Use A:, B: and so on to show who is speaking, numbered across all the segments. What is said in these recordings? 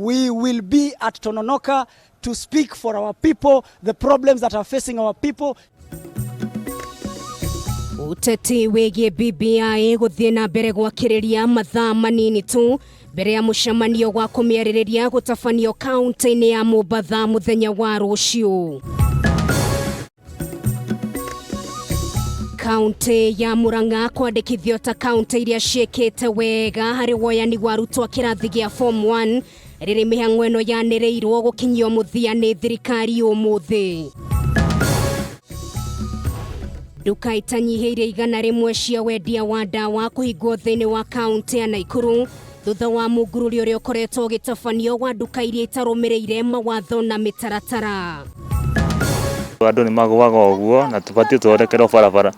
A: We will be at Tononoka to speak for our people, the problems that are facing our people.
B: Ũteti wĩgiĩ BBI gũthiĩ na mbere gwakĩrĩria mathaa manini tu mbere ya mũcemanio wa kũmĩarĩrĩria gũtabanio kaunti-inĩ ya Mombatha mũthenya wa rũciũ. Kaunti ya Murang'a kwandĩkithio ta kaunti iria ciĩkĩte wega harĩ woyani wa arutwo a kĩrathi gĩa form 1 rĩrĩ mĩhang'o ĩno yanĩrĩirwo gũkinyio mũthia nĩ thirikari ũmũthĩ. Nduka itanyihĩire 100 cia wendia wa ndawa kũhingwo thĩinĩ wa kaunti ya Naikuru thutha wa mungururi ũrĩa ũkoretwo ũgĩtabanio wa nduka iria itarũmĩrĩire mawatho na mĩtaratara.
C: Andũ nĩ magũaga ũguo na tũbatiĩ tũthondekerwo barabara.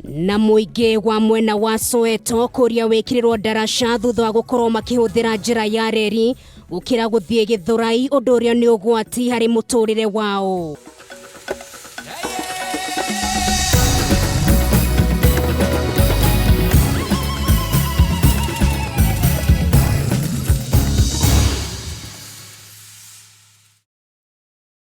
B: Na mũingĩ wa mwena wa Soweto kũria wĩkĩrĩrwo ndaraca thutha wa gũkorwo makĩhũthĩra njĩra ya reri gũkĩra gũthiĩ Gĩthũrai, ũndũ ũrĩa nĩ ũgwati harĩ mũtũrĩre wao.